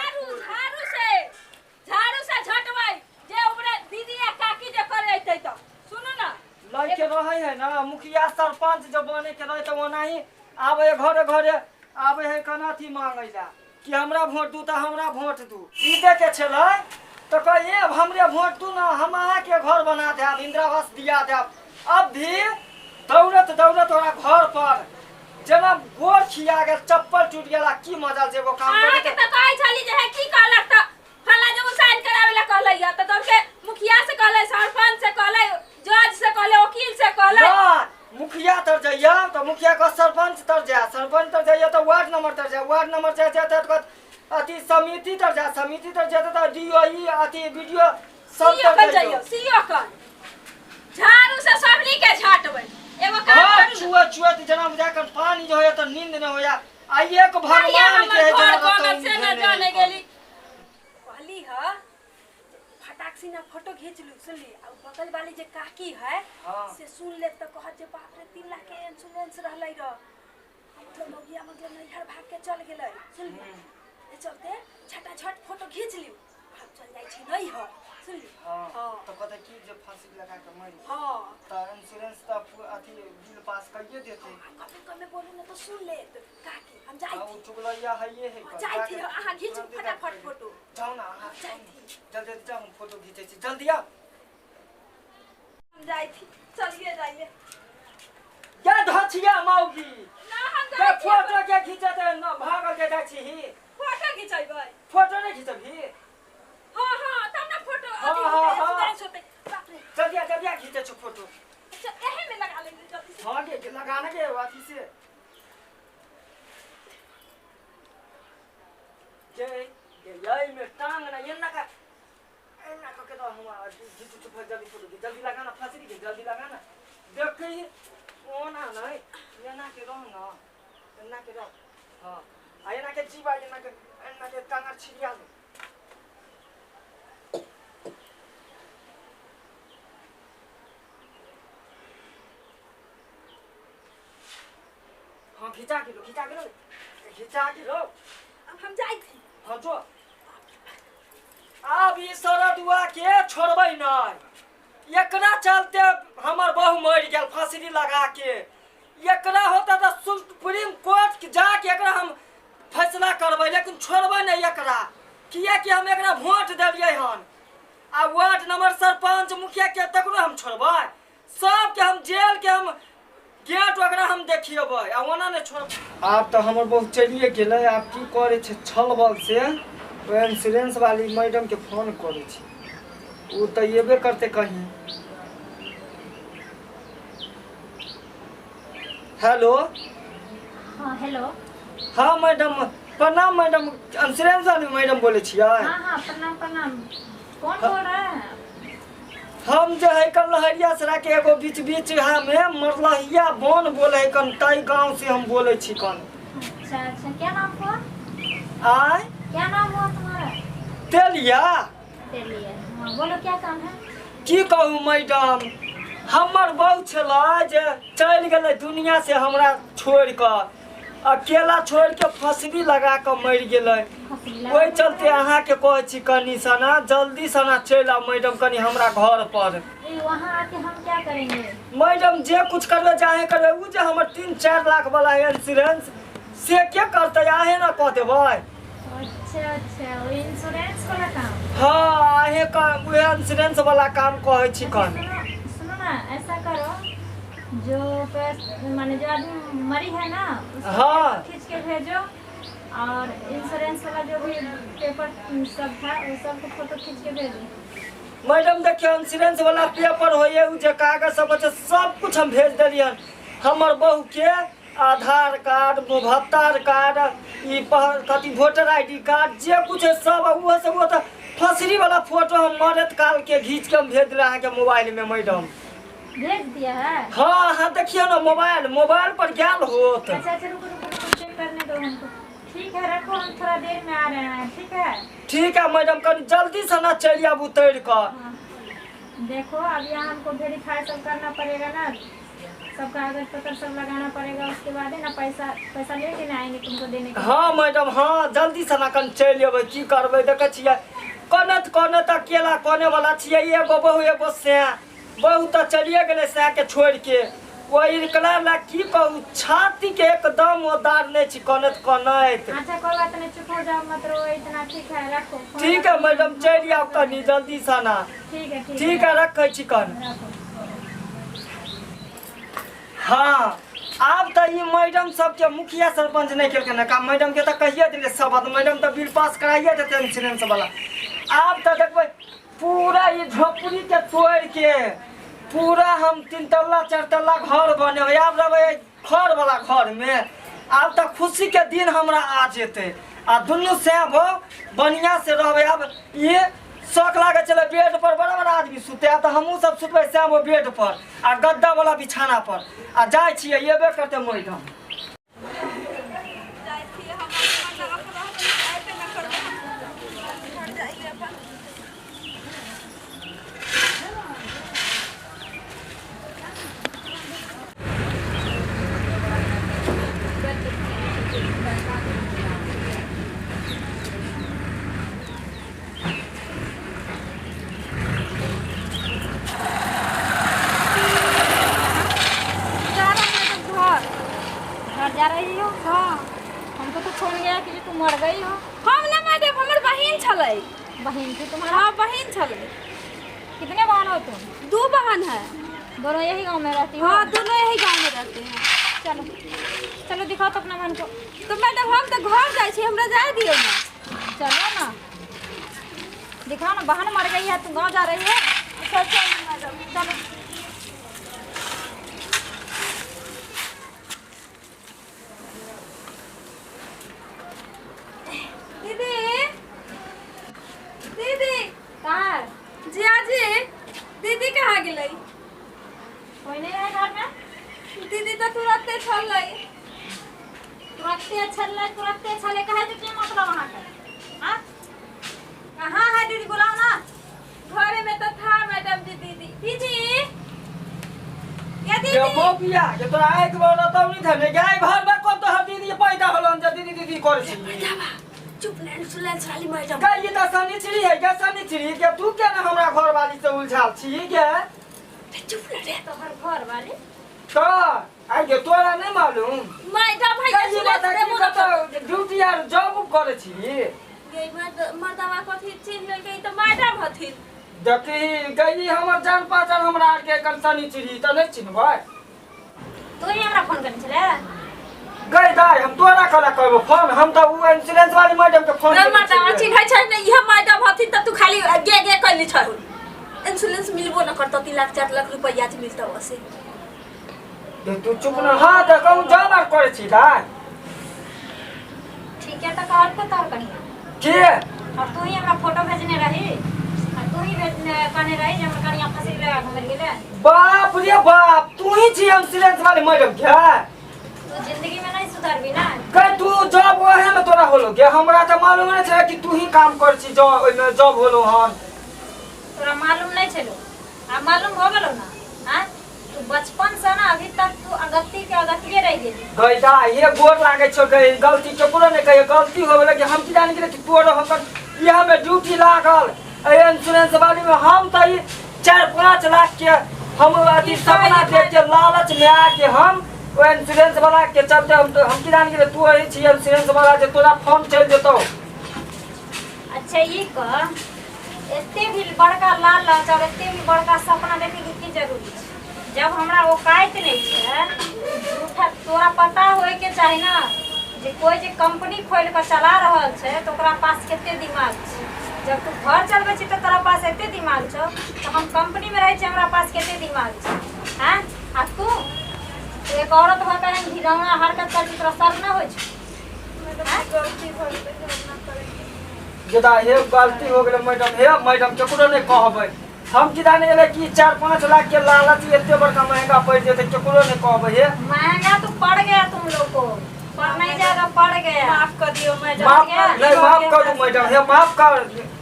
झाड़ू झाड़ू से, झाड़ू से झटबै जे ओकरा दीदी आ काकी जे करे अइतै। तऽ सुनू ने, लड़के रहे है ना, मुखिया सरपंच जब बने के रहे तऽ ओनाही आबे है, घरे घरे आबे है कना अथी मांगे ला कि हमरा वोट दू तऽ हमरा वोट दू। जीते के छलै तऽ कहे हमरे वोट दू ना, हम अहाँके घर बना देब, इंदिरा आवास दिया देब। अब भी दौड़त दौड़त ओकरा घर पर जेना गोर खिया गेल, चप्पल टूट गेल, आ की मजा जे एगो काम अहाँके करे। तऽ कहै छली जे हे की कहलक तऽ फल्ला जगह साइन करावे ला कहलै या तऽ दौड़ के मुखिया से कहलै, सरपंच से कहलै, जज से कहलै, वकील से कहलै। ना, मुखिया तर जइया तऽ मुखिया के सरपंच तर जा, सरपंच तर जइया तऽ वार्ड नंबर तर जा, वार्ड नंबर जा जा तऽ अथी समिति तर जा, समिति तर जा तऽ डी ओ ई अथी बी डी ओ सब सीओ तर कन जइयो। जइयो, सीओ कन झाड़ू से सबनी के झाटबै। एगो काम हाँ, करू ने। चुआ चुआ तऽ जेना बुझा कन पानी जो होया तऽ नींद नहि होया आ एक कहिया भगवान के हमर है घर जेना बनल रतौनी से न भेल जाने है। गेली। कहली ह फटाक से ना फोटो घींच लू, सुनली? आ उ बगल वाली जे काकी है से सुन लेत तऽ कहत जे बाप रे, 3 लाख के इंश्योरेंस रहलै र, मतलब मौगिया मतलब नैहर भाग के चल गेलै। सुनली? ए चलते झटाझट फोटो घींच लियौ, हम चल जाइ छी नैहर, सुनली? हाँ। तऽ कहतै कि जे फांसी लगा के मरि गेल। तऽ इंश्योरेंस तऽ अथी बिल पास कइए देतै। कमे कमे बोलू ने तऽ सुन लेत काकी। हम जाइ आ ओ छी। चुगलैया हइए है। हाँ, जाइ छी, अहाँ घीचू फटाफट फोटो। जाउ ने अहाँ। जाइ छी। जल्दी जल्दी जाउ, हम फोटो घीचै छी, जल्दी आउ। हम जाइ छी, चलिए जाइए। गे धछिया मौगी। ना, हम गे जाइ छी। फोटो के घीचते न भागल जे जाइ छी। फोटो घिचैबै? फोटो नहि घीचबही? हाँ हाँ, तब ना फोटो हाँ, अथी हाँ, होतै, हाँ। इंश्योरेंस होतै। बाप रे। जल्दी आ, जल्दी आ, घीचै छौ फोटो। अच्छा, एहे में लगा लेंगे जल्दी से। हाँ गे, लगाना गे अथी से गे गे यही में टांग ना एना का एना कऽ के तऽ हम घीचू छौ। जल्दी फोटो घीच, जल्दी लगाना फसरी के, जल्दी लगाना। देखी ओना नहीं, एना के रह ना, एना के रह। हाँ, आ एना के जीवा, एना के, एना के टांगर छिड़िया दे। हाँ, घिचा गेलो, घिचा गेलो, घिचा गेलो। अब हम जाइ छी। हाँ, जो। आब ई सरदुआ के छोड़बै नहि, एकरा चलते हमर बहु मरि गेल फांसी लगा के। एकरा होता तऽ सुप्रीम कोर्ट जाके एकरा हम फैसला करबै, लेकिन छोड़बै नहि एकरा, किएकि हम एकरा वोट देलियै हन। आ वार्ड नंबर सरपंच मुखिया के तकरो हम छोड़बै, सबके हम जेल के हम गेट वगैरह हम देखिएबै आ ओना नहि छोड़बै। आब तऽ हमर बहु चलिए गेलै, आब की करै छै? छल बल से ओहि इंश्योरेंस वाली मैडम के फोन करै छी, ओ तऽ एबे करतै कहीं। हेलो। हाँ, हेलो। हाँ मैडम, प्रणाम मैडम, इंश्योरेंस वाली मैडम बोलै छियै? हाँ हाँ, प्रणाम प्रणाम। कौन बोल रहा है? हम जे है कल लहरिया के एगो बीच बीच में मरलहिया बन बोले है कन, तई गांव से हम बोले छी कन। अच्छा अच्छा, क्या नाम हुआ? आय? क्या नाम हुआ तुम्हारा? तेलिया। चलिए, हाँ, बोलो, क्या काम है? की कहू मैडम, हमर बहु छलै जे चलि गेलै दुनिया से हमरा छोड़ि कऽ, अकेला छोड़ि के फसरी लगा कऽ मरि गेलै। ओहि चलते अहाँके कहै छी कनि सना जल्दी सना चलि आउ मैडम कनि हमरा घर पर। ए, वहाँ आके हम क्या करेंगे? मैडम, जे कुछ करबै चाहे करबै, ओ जे हमर 3-4 लाख वाला इंश्योरेंस से के करतै? अहें ने कऽ देबै। अच्छा अच्छा, वो इंश्योरेंस वाला काम? हाँ, अहें का उहे इंश्योरेंस वाला काम कहै छी कन। सुनो सुनो ना, ऐसा करो, जो पैस माने जो आदमी मरी है ना, उसको खींच के भेजो और इंश्योरेंस वाला जो भी पेपर सब था, वो सबको फोटो खींच के भेजो। मैडम देखियौ, इंश्योरेंस वाला पेपर होइए, उ जे कागज सब छै सब कुछ हम भेज देलियन। हमर बहू के आधार कार्ड, भत्तार कार्ड, ई कथी वोटर I D card जे कुछ है सब, उहो सब ओ तऽ फसरी वाला फोटो हम मरैत काल के घीच के हम भेज देले अहाँके मोबाइल में मैडम। भेज दिया है? हाँ हाँ, देखियौ ने, मोबाइल मोबाइल पर गेल होत। अच्छा अच्छा, रुको रुको रुको, चेक करने दो हमको। ठीक है, रखो, हम थोड़ा देर में आ रहे हैं, ठीक है? ठीक है मैडम, कनि जल्दी से ना चलि आबू उतरि कऽ। हाँ। देखो, अब यहाँ हमको वेरीफाई सब करना पड़ेगा ना। सब कागज पत्र सब लगाना पड़ेगा, उसके बाद है ना पैसा पैसा लेके ना आएंगे तुमको देने के लिए। हँ मैडम, हँ जल्दी से ना कन चलि अयबै। की करबै, देखै छियै कनत कनत अकेला कने वाला छियै। एगो बहु एगो सैं, बहु तऽ चलिए गेलै सैं के छोड़ि के। ओहि एकरा लए की कहू, छाती के एकदम ओदार नहि छी कनैत कनैत। अच्छा कोई बात नहीं, चुप हो जाओ, मत रो इतना, ठीक है, रखो फोन। ठीक है रखो। मैडम, चलि आउ कनी जल्दी से ना। ठीक है, ठीक। ठीक है, रखै छी कन। रखो। हाँ, आब तऽ ई मैडम सबके मुखिया सरपंच नहि केलकै ने काम। मैडम के तऽ कहिए देलियै सब बात, मैडम तऽ बिल पास कराइए देतै इंश्योरेंस वाला। आब तऽ देखबै पूरा ई झोपड़ी के तोड़ि के पूरा हम तीन तल्ला चारि तल्ला घर बनेबै। आब रहबै खर वाला घर में। आब तऽ खुशी के दिन हमरा आ जेतै आ दुनू सैब बढ़िया से रहबै। आब ई शौक लागै छलै बेड पर बड़ा बड़ा आदमी सुते, आब तऽ हमहूँ सब सुतबै सैब बेड पर आ गद्दा वाला बिछाना पर। आ जाइ छियै, एबे करतै मैडम। जाइ छियै हम अपन रहबै, अयबे न करबै, हम घर जाइए अपन। जा रहे हैं तो घर। घर जा रही हो? हाँ। हमको तो फोन गया कि तुम मर गई हो। हम ना मैडम, हमर बहिन छलै। बहन थी तुम्हारा? हाँ, बहिन छलै। कितने बहन हो तुम? दू बहन है। दोनों यही गांव में रहती हो? हाँ, दोनों यही गांव में रहते हैं। चलो चलो, दिखाओ तो अपना बहन को। तो मैडम, हम तो घर जाइ छी, हमरा जाय दियौ ना। चलो ना, दिखाओ ना, बहन मर गई है, तुम गांव जा रही है। अच्छा चलो मैडम। चलो। दीदी, दीदी। कहाँ है? जिया जी, दीदी कहाँ गेलै? कोई नहीं है घर में। दीदी तऽ तुरंते छलै। तुरंते छले, तुरंते छले कहे के की मतलब वहाँ के? हाँ, कहाँ है दीदी? बुलाओ ना। घरे में तो था मैडम जी दीदी। दीदी या ये दीदी। बबिया के तोरा आँखि बड़ तब नहीं थे गाय घर में कोन तोहर दीदी पैदा होलन जे दीदी दीदी करै छी? चुप ना, इंसुलेंस वाली मैडम। गई ई तऽ शनिचरी है गे, शनिचरी के तू के ना हमरा घर वाली से उलझाल छी गे? चुप ना रे। तोहर घर वाली? तऽ आइ गे तोरा नहि मालूम? मैडम है। गई ई बात इंसुलेंस है कि देबो ना। कतऽ ड्यूटी आर जॉब उब करै छी? गई मर्दवा कथी चिन्ह लेलकै, ई तऽ मैडम हथिन। देखी गई हमर जान पहचान हमरा आर के एकर शनिचरी तऽ नहि चिन्हबै? तू ही हमरा फोन करने छले? गई दाइ, हम तोरा कला करबो फोन? हम तऽ उ इंश्योरेंस वाली मैडम के फोन रे केने मर्दवा छियै। चिन्है छै ने, इहे मैडम हथिन तऽ तू खाली गे गे कैली छौ। इंसुलेंस मिलबो न करतौ, 3 लाख 4 लाख रुपैआ जे मिलतौ ओसे। दे तू चुप ना। हाँ तऽ कहूँ जॉब आर करै छी दाइ? ठीक है, तो कहल को तोहर कहिया के? और तू ही हमरा फोटो भेजने रही और तू ही भेजने कहने रही जे हमर कनिया फंसी लगा के मर गेलै। बाप रे बाप, तू ही छी इंश्योरेंस वाली मैडम के? तू जिंदगी में नहीं सुधरबी ना। गई तू जॉब ओहे में तोरा होलो के? हमरा तऽ मालूम नहि छै कि तू ही काम कर छी जॉब, ओहिमे जॉब होलो हन। तोरा मालूम नहीं छलो, आब मालूम हो गेलो ना? हाँ, तू बचपन से ना अभी तक तू अगत्ती के अगत्तिये रह गेली। गई दा, ये गोर लागै छौ गई, गलती केकरो नहि कहियो, गलती हो गेलै कि हम की जानि गेलै कि तोरो हमर इएह में ड्यूटी लागल एहि इंश्योरेंस वाली में। हम तऽ ई 4-5 लाख के हम अथी सपना देख के लालच में आके हम ओ इंश्योरेंस वाला के चलते हम तो हम की जानि गेलै तू अही छी इंश्योरेंस वाला जे तोरा फोन चलि जेतौ। अच्छा ई कह, एते भी बड़का लालच और एते भी बड़का सपना देखे के की जरूरी छै जब हमरा औकात नहीं छै? झूठा, तोरा पता होए के चाही ना जे कोई जे कंपनी खोल के चला रहल छै तऽ ओकरा पास कते दिमाग छै। जब तू घर चलबै छी तऽ तोरा पास एते दिमाग छौ, तऽ हम कंपनी में रहै छी, हमरा पास कते दिमाग छै? हैं? आ तू तू एक औरत भऽ के एहन घिनौना हरकत करै छी, तोरा शर्म ना होइ छौ? गलती भऽ गेलै, हम ना करै। जेदा हे गलती हो गेलै मैडम, हे मैडम, केकरो नहि कहबै। हम की जाने गेलै कि 4-5 लाख के लालच एते बड़का महंगा पड़ि जेतै। केकरो नहि कहबै हे। महंगा तो पड़ गया तुम लोग को, पड़ नहीं जाएगा, पड़ गया। माफ कर दियो मैडम। माफ गया? नहीं, माफ करू मैडम, हे माफ कर।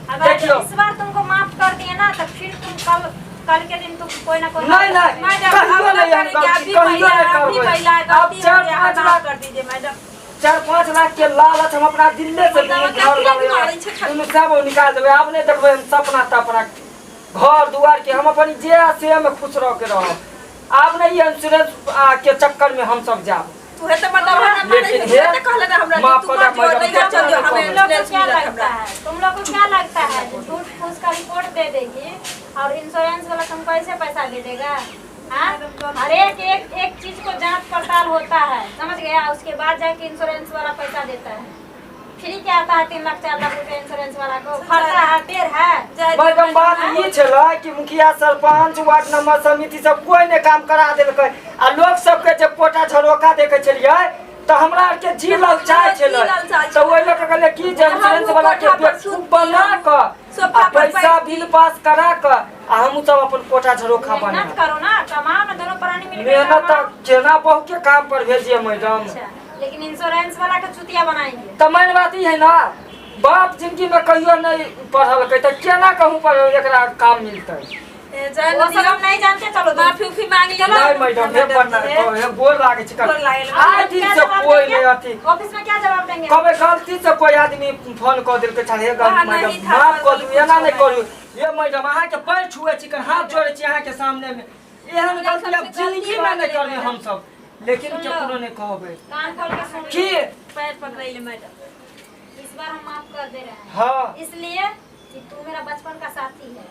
अगर देखियौ इस बार तुमको माफ कर दिए ना तो फिर तुम कल कल के दिन तुम कोई ना कोई नहीं नहीं मैडम कहियो अब ना नहीं हम करेंगे गलती अभी कहियो पहला नहीं अभी करबै पहला अब गलती हो चार गया पाँच माफ लाख कर दीजिए मैडम 4-5 लाख के लालच हम अपना दिले से मतलब दुनू घर कथी वाले मारै छै खाली? दुनू सब निकाल देबै। आब नहि देखबै हम सपना तपना घर दुआर के। हम अपन जे से में खुश रह के रहब। आब नहीं इंश्योरेंस के चक्कर में हम सब जाब। उहे तो मतलब हमरा मारै लेकिन छै हे, तऽ कहले ना हमरा माफ तू कर मत जो मैडम, नहीं चल जो हमें तुम लोग को इंश्योरेंस क्या मिलत लगता हमरा। है, तुम लोग को क्या लगता है जो झूठ फूस का रिपोर्ट दे देगी और इंश्योरेंस वाला तुमको ऐसे पैसा दे देगा? हाँ, हर एक एक एक चीज को जांच पड़ताल होता है, समझ गया? उसके बाद जाके इंश्योरेंस वाला पैसा देता है। फ्री क्या आता है 3 लाख 4 लाख रुपए इंश्योरेंस वाला को? फरता है, पेड़ है। जाय दियौ मैडम, बात मैडम। ई छलै कि मुखिया, सरपंच, वार्ड नंबर, समिति सब कोई नहि काम करा देलकै आ लोक सबके जे कोटा झरोका देखै छलियै तऽ हमरा आरके जी ललचाइ छलै। जी ललचाइ। तऽ ओहि लऽ कऽ कहलियै कि जे इंश्योरेंस वाला के कोठा पर बेवकूफ सुती, बना कऽ सोफा आ पर पैसा बैठती। बिल पास करा कऽ आ हमहूँ सब अपन कोठा झरोखा बना। मेहनत करो ना, कमाओ ना, दोनों प्राणी मिलकर मेहनत कमाओ। तऽ केना बहु के काम पर भेजिए मैडम? अच्छा, लेकिन इंश्योरेंस वाला के चुतिया बनाएंगे। तऽ मेन बात ई है ना, बाप जिंदगी में कहियो नहि पढ़लकै तऽ केना कहूँ पर एकरा काम मिलतै? ए, जाय वो न सब दियौ। हम नहीं जानते, चलो तुम। माफी उफी मांग लियौ। नहीं मैडम, हे पर हे गोर लागै छै। गोर लागै छै। आइ दिन क्या से जवाब कोई देंगे? नहीं अथी। ऑफिस में क्या जवाब देंगे? कभी गलती से कोई आदमी फोन कऽ देलकै छल, हे वहाँ मैडम, नहीं था, माफ कऽ पर दियौ, एना नहि कुछो। करू ये मैडम। अहाँके पैर छुए छी, हाथ जोड़ै छी अहाँके सामने में। एहन गलती आब जिंदगी में नहि करबै हमसब, लेकिन सुन लो। केकरो नहि कहबै। कान खोल के सुन की? लो। पैर पकड़ैले मैडम। इस बार हम माफ कर दे रहे हैं, इसलिए कि तू मेरा बचपन का साथी है,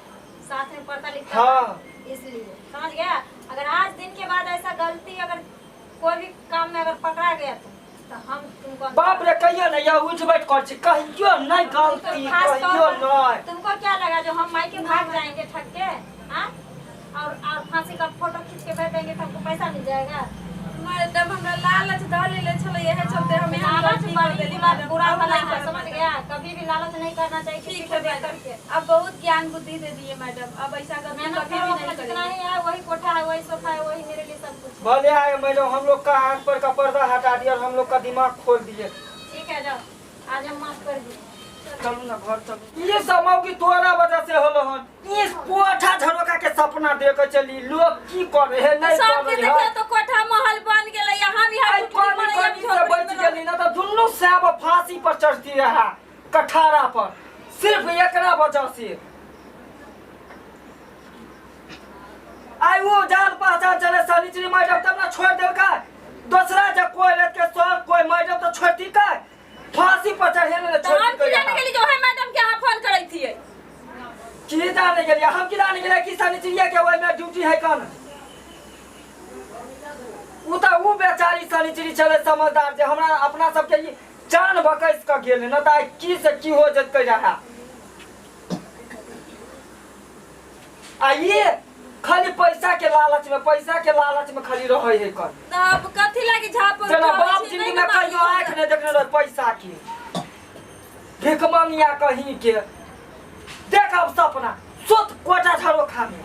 साथ में पढ़ता लिखता था, इसलिए, समझ गया? अगर आज दिन के बाद ऐसा गलती अगर कोई भी काम में अगर पकड़ा गया तो हम तुमको बाप रे, कहियो नहि यौ, उठ बैठ कर छी, कहियो नहि गलती। तो खास कहियो तौर पर नहि। तुमको क्या लगा जो हम मायके भाग जाएंगे ठग के, हाँ, और फांसी का फोटो खींच के भेज देंगे तो हमको पैसा मिल जाएगा? मैडम, हमरा लालच धऽ लेले छलै, इहे चलते हम एहन लालच गलती कर बड़ी देली बुरा मैडम। बुरा अब भला नहीं है, करब समझ मैडम। गया? कभी भी लालच नहीं करना चाहिए किसी ठीक को है देख मैडम, करके। अब बहुत ज्ञान बुद्धि दे दिए मैडम, अब ऐसा गलती मेहनत कभी करो भी अपना नहीं जितना करेंगे। ही है वही कोठा है, वही सोफा है, वही मेरे लिए सब कुछ है। भले आए मैडम, हम लोग का आंख पर का पर्दा हटा दिया और हम लोग का दिमाग खोल दिए। ठीक है, जाओ, आज हम माफ कर दिए। चलू ना घर चलू। ये सब की तोरा वजह से होलो हन। ई कोठा झरोका के सपना देख चली, लोग की करे है, नहीं सबके करे देखियो है। तो कोठा महल बन गेलै, हम यहाँ आई टुटली कनी पड़ै कनी से बच गेली ना तो दुनू सैब फांसी पर चढ़ती रहा कठारा पर, सिर्फ एकरा वजह से। आई वो जान पहचान चले सनिचरी मैडम तब ना छोड़ देलका। दोसरा जे कोई रहत के सर, कोई मैडम तो छोड़ती का? फांसी पर चढ़े ने तो हम छोड़। की जाने गेली जो है मैडम के यहाँ फोन करै थियै? की जाने गेलियै हम, की जाने गेलियै कि सनिचरिया के ओहिमे ड्यूटी है कन। उ तऽ उ बेचारी सनिचरी छलै समझदार जे हमरा अपना सबके ई जान बकैस कऽ गेल, न तऽ आइ की से की हो जेतै रहा। आ ये खाली पैसा के लालच में, पैसा के लालच में खाली रहै है कन। तऽ अब कथी लागी झाप जेना उठाबै बाप छी, जिंदगी नहि में ने कहियो मालिक। आँखि नहि देखने रहै पैसा के, भिखमंगिया कहीं के। देख अब सपना सोत कोटा झरोखा में।